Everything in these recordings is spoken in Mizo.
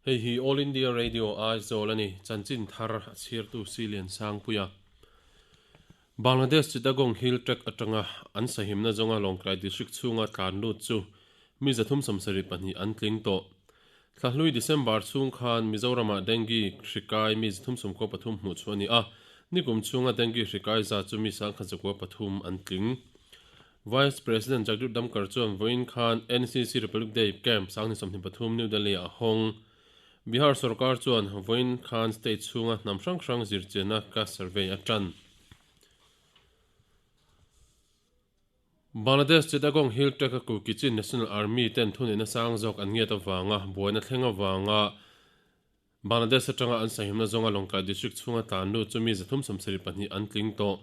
Hei hi All India Radio Aizawl a ni, chanchin thar a chhirtu Silian Sangpuia. Bangladesh Chittagong Hill Tract atanga an sahimna zawnga Lawngtlai District chhunga tlan lut chu mi 372 an tling tawh. Thlahlui December chhung khan Mizoramah Dengue hri kai mi 393 hmuh chhuah a ni a, nikum chhunga Dengue hri kai zat chu mi 1103 an tling. Vice President Jagdeep Dhankhar chuan vawiin khan NCC Republic Day Camp 2023 New Delhi-ah a hawng. Bihar sorkar chuan vawiin khan state chhunga hnam hrang hrang zirchianna caste survey a tan. Bangladesh Chittagong Hill Tract-a Kuki-Chin National Army ten thuneihna sang zawk an ngiat avanga buaina thleng avanga Bangladesh atanga an sahimna zawnga Lawngtlai District chhunga tlan lut chu mi 372 an tling tawh.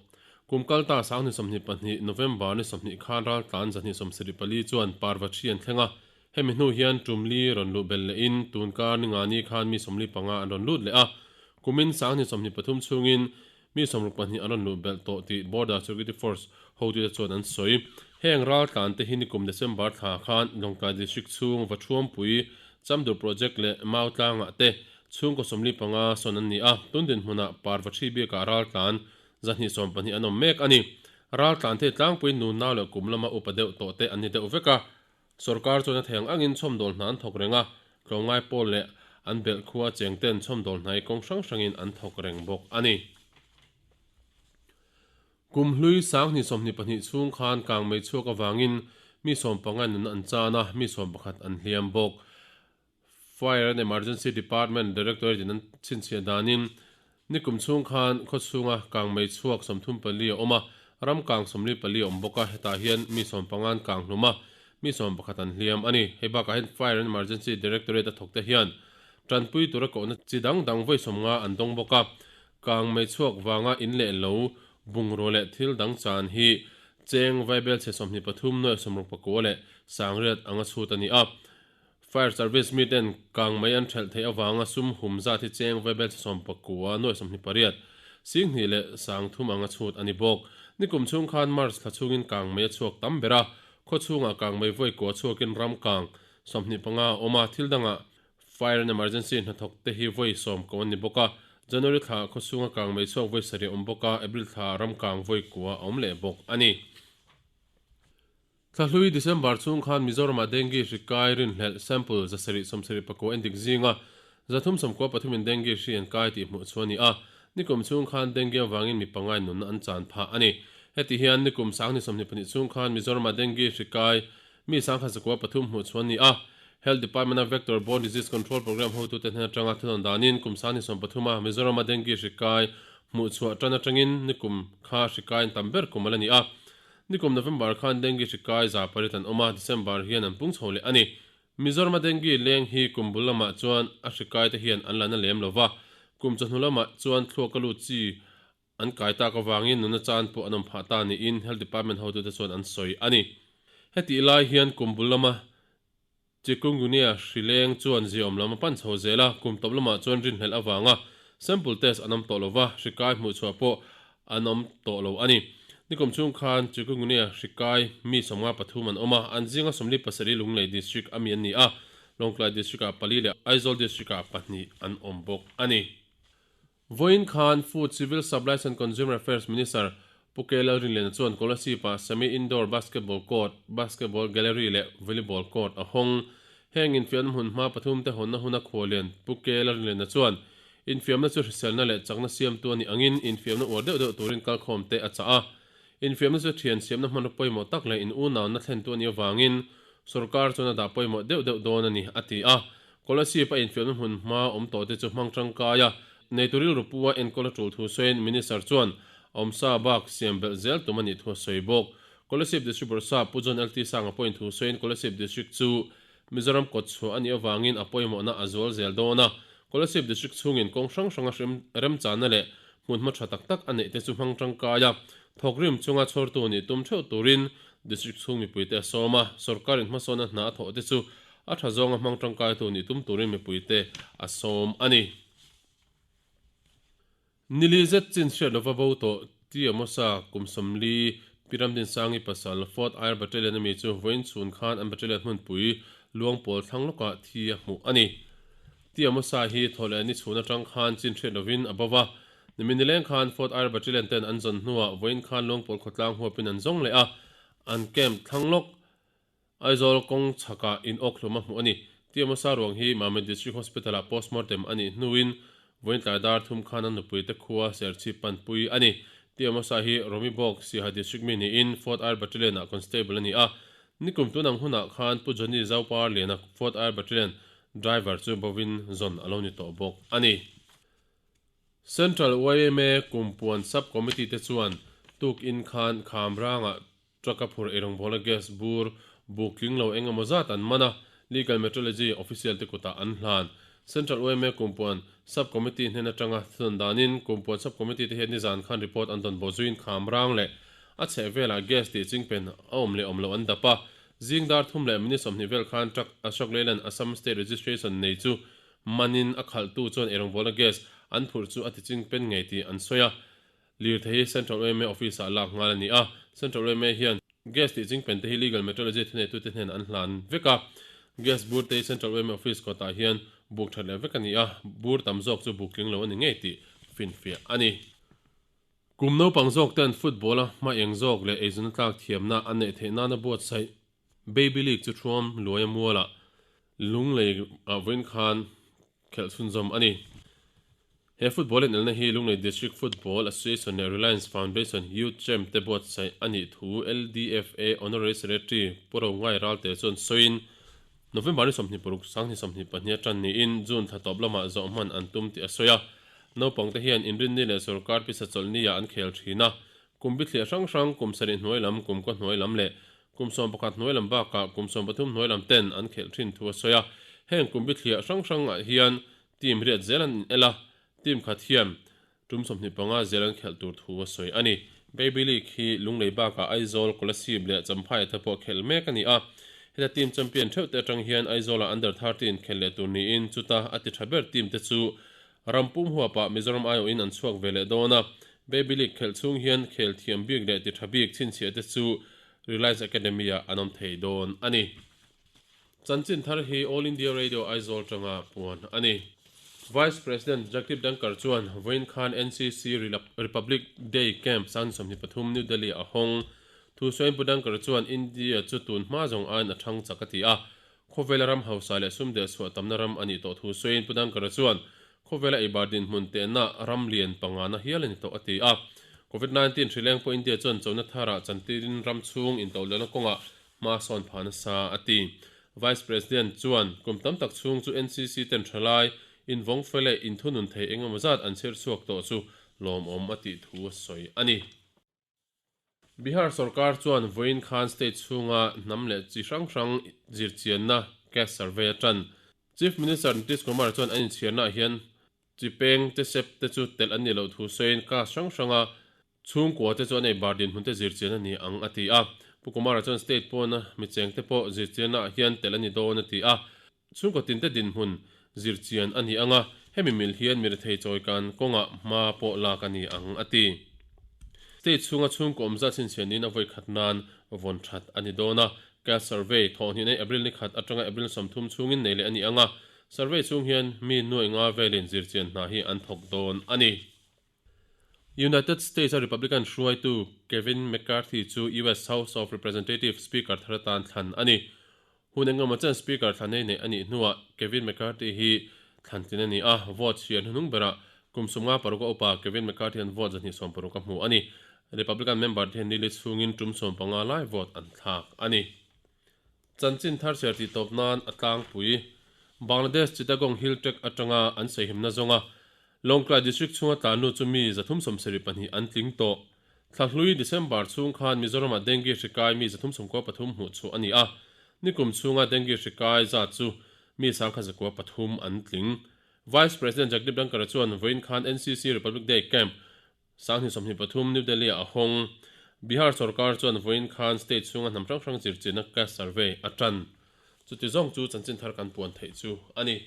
Kum kal ta 2022 November ni 20 khan ral tlan 174 chuan Parvathi an thleng a, hemi hnu hian tum li rawn luh belh lehin tun kar ni nga ni khan mi 45 an rawn lut leh a, kumin 2023 chhungin mi 62 an rawn luh belh tawh tih Border Security Force hotute chuan an sawi. Heng ral tlan te hi nikum December thla khan Lawngtlai District chhung Vathuampui, Chamdur Project leh Mau tlangah te chhungkaw 45 sawn an ni a, tun dinhmunah Parvathi biakah ral tlan 212 an awm mek a ni. Ral tlan te tlangpui nu nau leh kum lama upa deuh tawh te an ni deuh vek a, Sorkar chuan a thei ang angin chhawmdawl hna an thawk reng a, tlawmngai pawl leh an belh khua cheng ten chhawmdawl hna hi kawng hrang hrangin an thawk reng bawk a ni. Kum hlui 2022 chhung khan kang mei chhuak avangin mi 15 nunna an chan a, mi 11 an hliam bawk. Fire and Emergency Department Directorate in an chhinchhiah danin nikum chhung khan khaw chhunga kang mei chhuak 34 a awm a, ram kang 44 a awm bawk a, hetah hian mi 15 an kang hlum a, mi 11 an hliam a ni. Hei bakah hian Fire and Emergency Directorate a thawkte hian tanpui tura kohna chi dang dang vawi 50 an dawng bawk a, kang mei chhuak vanga in leh lo bungraw leh thil dang chan hi cheng vaibel chhe 23 nuai 69 leh 800 anga chhut a ni a. Fire Service mi ten kang mai an thelh theih avanga sum hum zat hi cheng vaibel chhe 19 nuai 28, 20 leh 30 anga chhut a ni bawk. Nikum chhung khan March thla chhungin kang mai a chhuak tam ber a, khaw chhungah kang mai vawi kua chhuakin ram kang 25 a awm a, thil dangah Fire and Emergency hnathawk te hi vawi 10 ko an ni bawk a, January thla khaw chhunga kang mai chhuak vawi 7 a awm bawk a, April thla ram kang vawi kua a awm leh bawk a ni. Thlahlui December chhung khan Mizoramah Dengue hri kai rinhlelh sample 779 endik zinga 393 in Dengue hri an kai tih hmuh chu a ni a, nikum chhung khan Dengue avangin mi pangai nunna an chan phah a ni. Heti hian nikum 2022 chhung khan Mizoramah Dengue hri kai mi 1103 hmuh chu a ni a, Health Department-a Vector Borne Disease Control Programme hotute hnen atanga thunawn danin kum 2030 a Mizorama Dengue hri kai hmuh chhuah tan atangin nikum kha hri kai an tam ber kum a la ni a. Nikum November khan Dengue hri kai za pariat an awm a, December hian an pung chho leh a ni. Mizorama Dengue leng hi kum bul lamah chuan a hri kai te hian an la na lem lo va, kum chawhnu lamah chuan thluak a lut chi an kai tak avangin nuna chan pawh an awm phah ta niin Health Department hotute chuan an sawi a ni. Hetih lai hian kum bul lama Chikungunya hri leng chuan ziaawm lam a pan chho zel a, kum tawp lamah chuan rinhlelh avanga sample test an awm tawh lo va, hri kai hmuh chhuah pawh an awm tawh lo a ni. Nikum chhung khan Chikungunya hri kai mi 53 an awm a, an zinga 47 Lunglei District a mi an ni a, Lawngtlai District-ah pali leh Aizawl District-ah pahnih an awm bawk a ni. Vawiin khan Food, Civil Supplies and Consumer Affairs Minister Pu K Lalrinliana chuan Kolasib-ah Semi-Indoor Basketball Court, Basketball Gallery leh Volleyball Court a hawng. Heng infiamna hmun hma pathum te hawnna huna khualian Pu K Lalrinliana chuan infiamna chu hriselna leh chakna siamtu a nih angin infiamna uar deuh deuh turin kalkhawm te a chah a. Infiamna chu thian siamna hmanraw pawimawh tak leh in unauna thlentu a nih avangin sorkar chuan a dah pawimawh deuh deuh dawn a ni, a ti a. Kolasib a infiamna hmun hma awm tawh te chu hmang tangkai a, neitu rilru pu a enkawl a tul thu sawiin Minister chuan awmsa bak siam belh zel tum a nih thu a sawi bawk. Kolasib District Bawrhsap Pu John LT Sanga pawhin thu sawiin Kolasib District chu Mizoram kawtchhuah a nih avangin a pawimawhna a zual zel dawn a, Kolasib District chhungin kawng hrang hranga remchanna leh hmunhma tha tak tak a neih te chu hmang tangkai a, thawkrim chunga chhawrtu nih tum theuh turin District chhung mipuite a sawm a, sawrkarin hmasawnna hna a thawh te chu a tha zawnga hmang tangkaitu nih tum turin mipuite a sawm a ni. Nili zet chin hriat lova bo tawh Tia Mosa kum 40 Pi Ramdinsangi pasal Fort Ayr Battalion ami chu vawiin chhun khan an battalion hmunpui Luangpawl thlang lawkah thi a hmuh a ni. Ti Amosa hi thawhleh ni chhun atang khan chin hriat lovin a bo va. Nimin nileng khan Fort Air Battalion ten an zawn hnuah vawiin khan Luangpawl khawtlang huapin an zawng leh a, an camp thlang lawk. Aizawl kawng chhakah in awk hlum a hmuh a ni. Ti Amosa ruang hi Mamit District Hospital-ah postmortem a nih hnuin vawiin tlai dar thum khan an nupuite khua Serchhip panpui a ni. Ti Amosa hi Romi Bawk, Siaha District mi niin Fort Air Battalion-ah Constable a ni a. Nikum tun ang hunah khan Pu Johnny Zaupa Liana Fort Air Battalion Driver chu bovin zawn a lo ni tawh bawk a ni. Central yma Kumpuan Sub Committee te chuan tukin khan Khamrangah truck a phur eirawngbawla gas bur buk tling lo eng emaw zat an man a, Legal Metrology official te kutah an hlan. Central yma Kumpuan Sub Committee hnen atanga thun danin Kumpuan Sub Committee te hian nizan khan report an dawn bawh zuiin Khamrang leh a chhehvelah gas tih chingpen a awm leh awm loh an dap a. Zing dar thum leh minute 20 vel khan truck Ashok Leyland Assam State Registration nei chu manin a khalhtu chuan eirawngbawlna gas an phurh chu a ti chingpen ngei tih an sawi a. Lirthei hi Central yma Office ah lak nghal a ni a, Central yma hian gas tih chingpen te hi Legal Metrology thuneitute hnenah an hlan vek a. Gas bur te hi Central yma Office kawtah hian buk that leh vek a ni a, bur tam zawk chu buk tling lo a ni ngei tih finfiah a ni. Kum naupang zawk ten football-a hma eng zawk leh eizawnna tlak thiamna an neih theih nana buatsaih Baby League chu thuam luaia mualah Lunglei ah vawiin khan khelh chhunzawm a ni. He football inelna hi Lunglei District Football Association leh Reliance Foundation Youth Champ te buatsaih a nih thu LDFA Honorary Secretary Pu Rongai Ralte chuan sawiin November ni 26, 2024 atan niin June thla tawp lamah zawh hman an tum tih a sawi a. Naupangte hian inrinni leh sorkar pisa chawlhni-ah an khel thin a. Kum bithliah hrang hrang, kum sarih hnuai lam, kum kaw hnuai lam leh kum 11 hnuai lam bakah kum 13 hnuai lam ten an khelh thin thu a sawi a. Heng kum bithliah hrang hrangah hian team riat zel an inel a, team khat hian tum 25 zel an khelh tur thu a sawi a ni. Baby League hi Lunglei bakah Aizawl, Kolasib leh Champhai te pawh khelh mek a ni a. Heta team champion theuh te atang hian Aizawlah under 13 khelh leh tur niin chuta a ti tha ber team te chu Ram pum huapah Mizoram aiawhin an chhuak ve leh dawn a, Baby League khelh chhung hian khel thiam bik leh ti tha bik chhinchhiah te chu Reliance Academy-ah an awm thei dawn a ni. Chanchin thar hi All India Radio Aizawl tanga puan a ni. Vice President Jagdeep Dhankhar chuan vawiin khan NCC Republic Day Camp san 23 New Delhi-ah a hawng. Thu sawiin Pu Dhankhar chuan India chu tun hma zawng aiin a thang chak a ti a, Khawvela ram hausa leh sum dehchhuah tamna ram a nih tawh thu sawiin Pu Dangkara chuan, Khawvela eibar dinhmun tehna ram lian pangana hial a ni tawh a ti a. Covid 19 hrileng pawh India chuan chona tharah chantirin ram chhung intohlohna kawngah hma sawn phah nasa a ti. Vice President chuan kum tam tak chhung chu NCC ten thalai, invawng fe leh inthunun thei engemaw zat an chhir chhuak tawh chu lawmawm a tih thu a sawi a ni. Bihar sorkar chuan vawiin khan state chhunga hnam leh chi hrang hrang zirchianna caste survey a tan. Chief Minister Nitish Kumar chuan an inchhiarnaah hian chi peng te sep te chu telh an nih loh thu sawiin caste hrang hranga chhungkua te chu an ei bar dinhmun te zirchian a ni ang a ti a. Pu Kumar-a chuan state pawna micheng te pawh zirchiannaah hian telh a ni dawn a ti a. Chhungkaw tinte dinhmun zirchian a ni ang a, hemi mil hian mirethei chawikan kawngah hma pawh lak a ni ang, a ti. State chhunga chhungkaw awmzat chhinchhianin a vawi khat nan vawn that a ni dawn a, caste survey thawhhnih nei April ni khat atanga April 30 chhungin nei leh a ni ang a, survey chhung hian mi nuaih nga velin zirchian hna hi an thawk dawn a ni. United States-a Republican hruaitu Kevin McCarthy chu US House of Representatives Speaker thar atan thlan a ni. Hun engemaw chen Speaker thlan ei neih a nih hnuah Kevin McCarthy hi thlan tlin a ni a, vote chhiar hnuhnung berah kum 56 a upa Kevin McCarthy hian vote 260 a hmu a ni. Republican member te hian nili chhungin tum 15 lai vote an thlak a ni. Chanchin thar chhiar tih tawp nan a tlangpui. Bangladesh Chittagong Hill Tract atanga an saihimna zawnga Lawngtlai District chhunga tlannu chu mi 372 an tling tawh. Thlahlui December chhung khan Mizoramah dengue hri kai mi 393 hmuh chhuah a ni a, nikum chhunga dengue hri kai zat chu mi 1103 an tling. Vice President Jagdeep Dhankhar chuan vawiin khan NCC Republic Day Camp 2023 New Delhi-ah a hawng. Bihar sorkar chuan vawiin khan state chhunga hnam hrang hrang zirchirna caste survey a tan. Chuti zawng chu chanchin thar kan puan theih chu a ni.